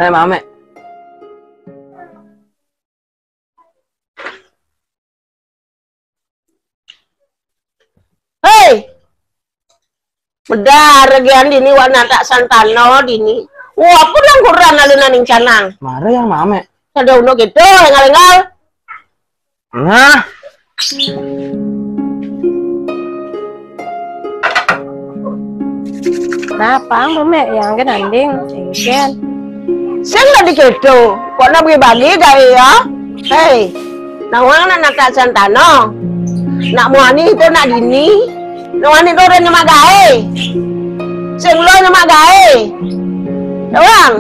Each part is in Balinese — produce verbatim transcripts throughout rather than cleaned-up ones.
Hei, Mame. Hei! Bedar gian dini wak natak santano dini. Wah, apa langguran alun aning canang. Mare yang Mame. Sada uno gitu, enggal-enggal. Nah. Nah, pang be, Mek, yang ke nanding, singkian. Sing tadi gitu, kok nak bagi-bagi gawe ya? Hei, nawang nak natak santano. Nak muani itu nak dini. Nawani tu orang nyemak gawe. Sing lo nyemak gawe. Nawang.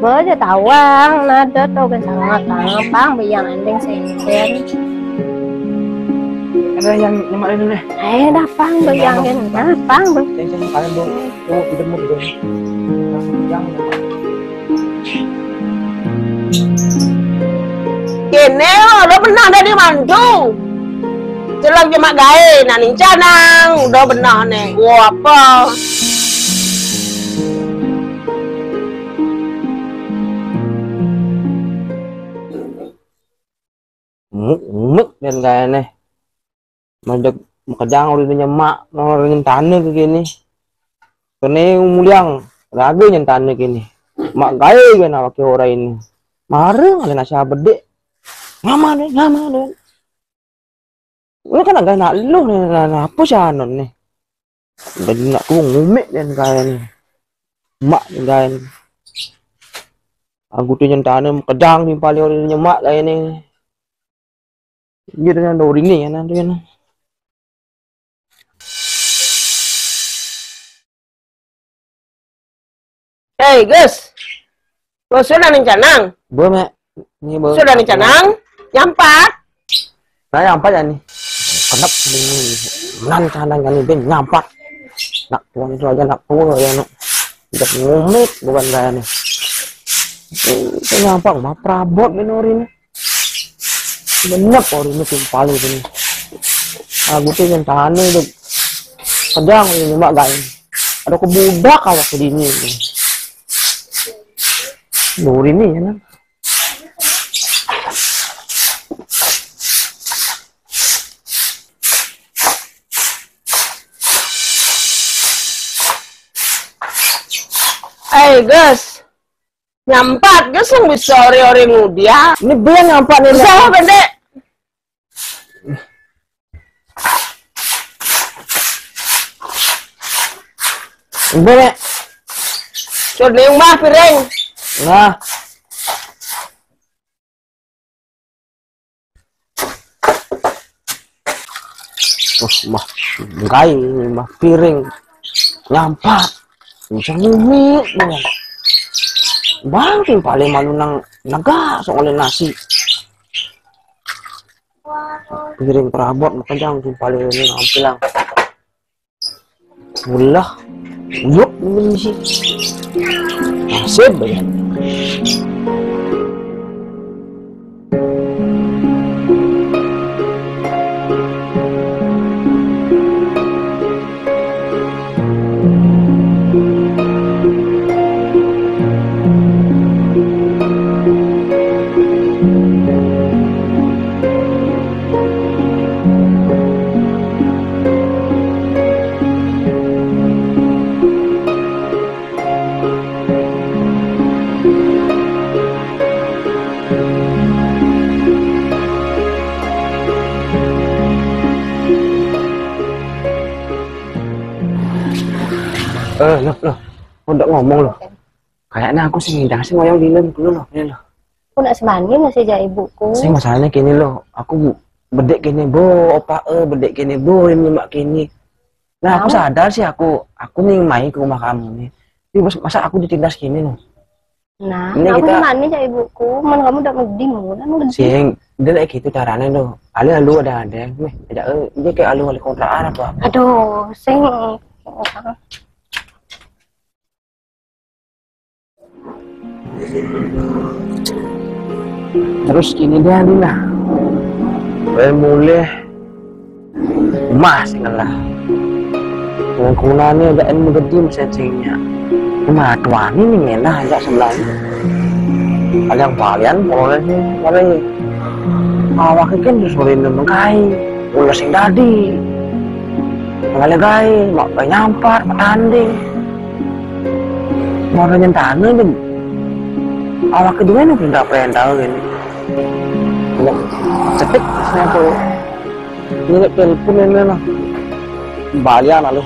Baja tawang, nada tu kan sangat tangapang, biang anding senten. Ada yang nyemak dulu deh. Eh, dah pang, biang kan, nah, pang, be. Yang, yang kalian dulu, dulu, dulu, dulu. Yang, yang. Kene, lo pernah ada di mantu. Celok nyemak gawe, nah ning canang, udah benar nih. Wah, apa? Muk, muk dan kayaknya. Mandek makejang orang nyemak, orang nyentane ke kini. Kene muliang, raga nyentane kini. Mak gawe kan awake orang ini. Mare ngale nasi bedik. Ngama deh, ngama deh. Ini kan agak nak lu nih, nah, nah, apa sih anon nih? Dan nak tuh ngumit dan kaya nih. Mak dan kaya nih. Aku tuh nyentane makejang nih paling orang nyemak kaya nih. Dia dengan dori nih ya nanti kan. Hei, Gus. Bos sudah nih canang. Bo, Mek. Ini bo. Sudah nih canang. Nyampat. Nah, nyampat ya nih. Kenapa ini? Nan canang kan ini nyampat. Nak tuan itu aja nak tua ya nak. Udah ngumit bukan kaya nih. Ini nyampat mah perabot minori nih. Bener orang ini timpali ini. Aku tuh nyentane itu. Kadang ini mak gawe. Ada kebudak awak ke dini ini. Duri nih ya kan. Eh, Gus. Nyampat, Gus, yang bisa ori-ori mudia. Ini biar nyampat nih. Bisa, Bende. Bende. Sudah nih, Mbah, piring. Nah. Wah, mah, gawe, mah, piring. Nyampat. Bisa ngumit, dengan. Bang, timpale malu nang negak, sok oleh nasi. Piring perabot, makejang, timpale ini, nampilang. Mulah, uyup, ini sih. Nasib, ya. Eh, loh, loh. Kok ndak ngomong, loh? Kayaknya aku sih ngidang sih ngoyong di dalam dulu, loh. Ini, loh. Aku nak semani masih jak ibuku. Sing masalahnya gini, loh. Aku bedek gini, bo, opa, eh, bedek gini, bo, ini mak gini. Nah, aku sadar sih aku, aku nih main ke rumah kamu nih. Tapi bos, masa aku ditindas gini, loh? Nah, ini aku kita semani jak ibuku, man kamu udah ngedi, mau kan ngedi. Sing, dia kayak gitu caranya, loh. Alu-alu ada-ada, meh, ajak, eh, dia kayak alu wali kontrakan apa? Aduh, sing. Terus gini deh, Lina. Gue mulih mas ngelah. Wong kunane ada ilmu gede mesin singnya. Cuma tuani nih ngelah agak sebelahnya. Ada yang balian, pokoknya sih, tapi awak kan terus boleh nemu kai, ulah sing dadi. Ngale gae, mak gae nyampat, mak tanding. Mau nanya tanya, Bing. Awak kedua ini perintah-perintah, Bing. Wah, cetek, saya tuh. Ini telepon ini lah. Balian lalu.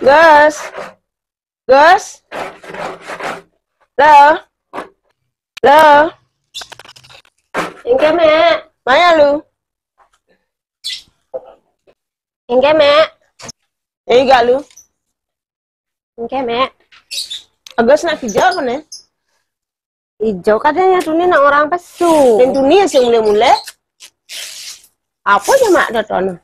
Gus. Gus. Lo. Lo. Engke, Mek. Maya lu. Engke, Mek. Ega lu. Engke, Mek. Agus nak hijau kan ya? Ijo katanya tuni nak orang pesu. Yang tuni sing mule-mule. Apa aja mak datono?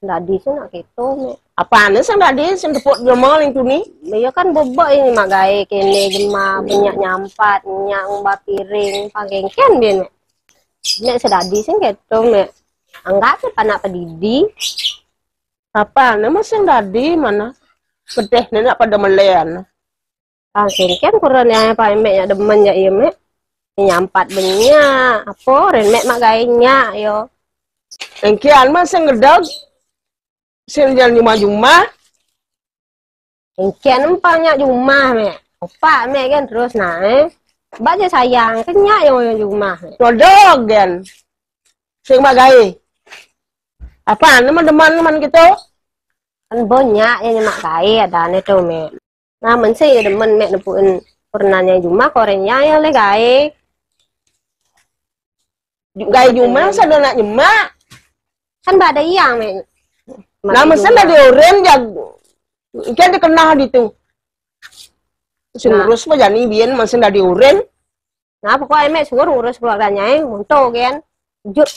Dadi sing nak gitu, Mek. Apane sing dadi sing tepuk jemol yang tuni? Ya kan bebek ini mak gae kene jema banyak nyampat, nyak ngumbar piring, pangkengken biyen, Mek. Mek sedadi sing gitu, Mek. Anggap sih panak pedidi. Apa? Nama sing dadi mana? Pedeh nenek pada melean. Pangkengken kurang ya, apa emek ya demen ya, iya, Mek. Nyampat banyak, apa ren mek mak gae nyak, yo. Engkian mah sing gedeg, sing jalan jumah-jumah. Engkian empang nyak jumah, Mek. Opak, Mek, kan terus nae. Bak je sayang, kenyak yo jumah, Mek. Nodog, kan. Sing mak gae. Apa, nama demen man gitu? Kan banyak ya mak gae, ada ane tuh, Mek. Nah, men sih ya demen, Mek, nepuin pernahnya jumah, korenya ya le gae. Ju-, gae jumah, sadona nyemak. Kan bak ada iyang, Mek. Nah, mesen dadi oren, jag-, kan dikenal ditu. Sing ngurus mah jani biyen mesen dadi oren. Nah, pokoknya Mek suruh ngurus keluarganya, eh, monto, kan. Jut.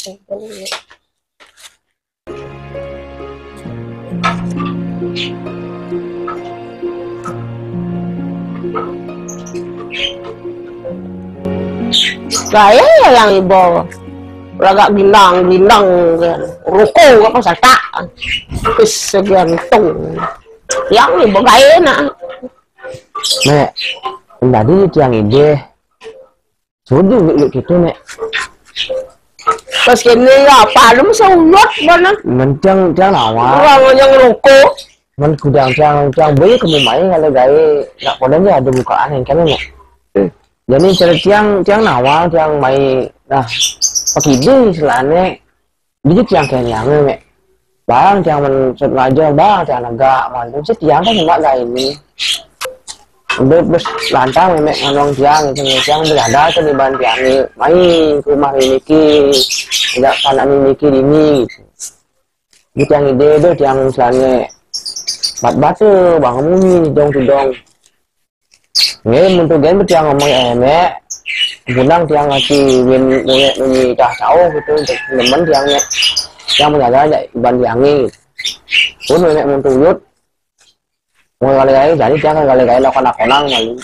Gae yang ibo. Lagak gindang, gindang, kan. Ruko apa sata. Wis segantung. Yang ibo gae nak. Mek, tadi tiang ide. Sudah, yuk, yuk, gitu, Mek. Pas kene ya, apa lu masa ulot mana? Men tiang, tiang nawa. Orang yang ruko. Men kudang tiang, tiang beli ke mumai kalau gae nak podanya ada bukaan yang kene, Mek. Eh. Jadi cara tiang, tiang nawa, tiang mai, nah, pakai di selane. Jadi tiang kene yang, Mek. Bang, tiang men set ngajar, bang, tiang negak, man. Mesti tiang kan cuma gak ini. Udah bes lantang, Mek, nganong tiang, itu tiang berada ke di ban tiang ni. Mai ke rumah ini ki, tidak panak ini ki dini, gitu. Jadi tiang ide deh, tiang misalnya bat batu, bang mumi, dong, dong. Nggih, mun tugen tiang ngomong emek, punang tiang ngasi win mungek munyi cah cauh gitu, untuk nemen tiang nek tiang menjaga aja iban tiang gitu. Pun nenek mun tuyut, mau gale-gale, jadi tiang gale-gale lakukan akonang malu.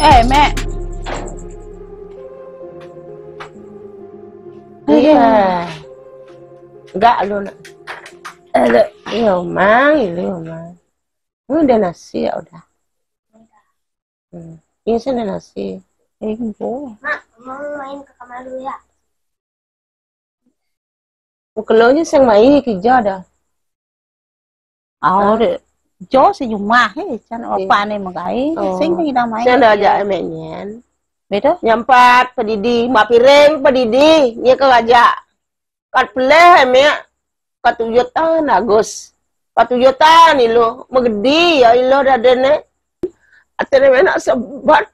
Eh, Mek. Iya. Enggak lu nak. Ada, iya, Mang, iya, Mang. Udah nasi ya udah. Hmm. Ini sih udah nasi. Eh, bu. Mak, mau main ke kamar dulu ya? Bukelonya sing mai kerja dah. Au deh. Jo sejumah, eh, can apa ne megai, Oh. Sing kan idang mai. Saya ada ajak emek nyen. Beda. Nyampat pedidi, mak piring pedidi, dia ke ajak. Kat peleh emek, kat tujuh tahun Agus. Kat tujuh tahun ilo, megedi ya ilo dada ne. Ate ne nak sebat.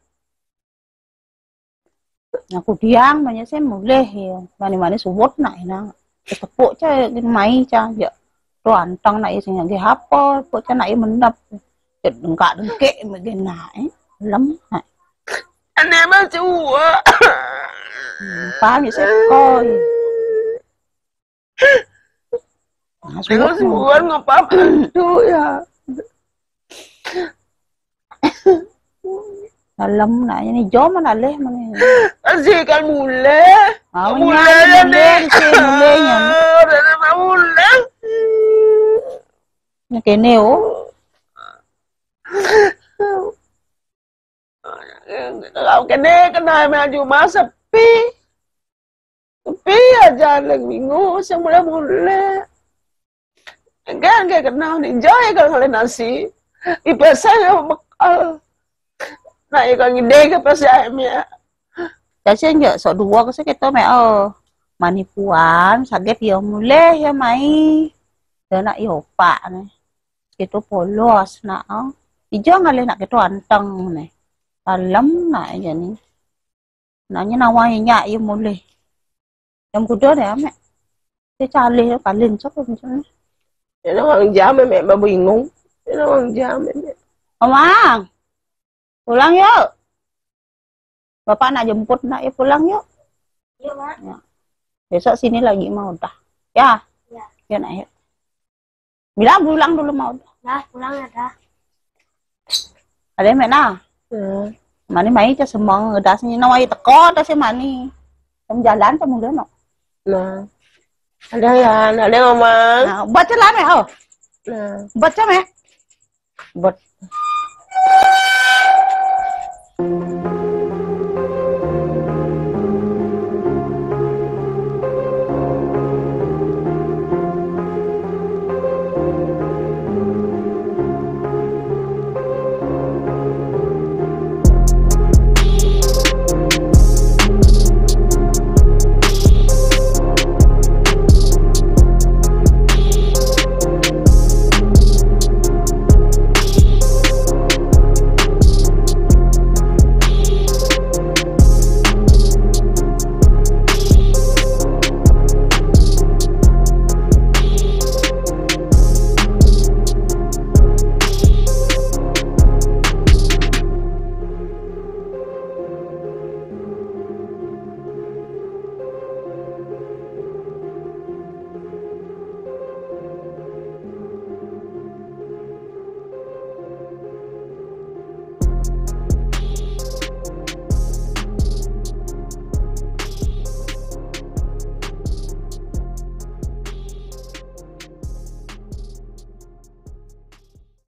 Aku diang banyak sih mulih ya. Mani-mani subut nak ina. Tepuk ca mai ca ya. Tu antang nak isi ngai apa, puk ca nak mendap. Dengkak dengkek begena eh. Lem nak. Ane mah cua. Paham ya sih koi. Nah, Terus bukan ngapa tu ya. Dalam nak ini jom mana leh mana. Asyik kan mule. Ah, Mule nyai ya mule, deh. di sini mule nya. Udah nama mule. Ni kene oh. Kau kene kena maju masa sepi. Sepi aja lagi minggu, saya mula-mula. Kan kayak kenal nih, jauh ya kalau kalian nasi. Di pasar ya bekal. Nah, ya kalau ngide ke pasar ya. Kasi nje sok dua ke kita me oh. Mani puan, saget ya mulih ya mai. Dia nak ya opak ni. Kita polos nak oh. Ija ngalih nak kita anteng ni. Dalam nak aja ni. Nanya nawai nyak ya mulih. Jam kuda deh amek. Dia calih ya paling cok macam ni. Ini orang jam mek babingung. Ini orang jam mek. Omang, pulang yuk. Bapak nak jemput nak ya pulang yuk. Iya, Mak. Ya. Besok sini lagi mau udah. Ya. Ya. Ya nak ya. Bilang pulang dulu mau udah. Nah, pulang ya dah. Ada mek nah. Nah, Mani mai ca semang udah sini nawai teko udah si mani. Tem jalan tem udah no. nah. Ada ya, ada ngomong. Nah, baca lah mek oh. Nah, Baca mek. Buat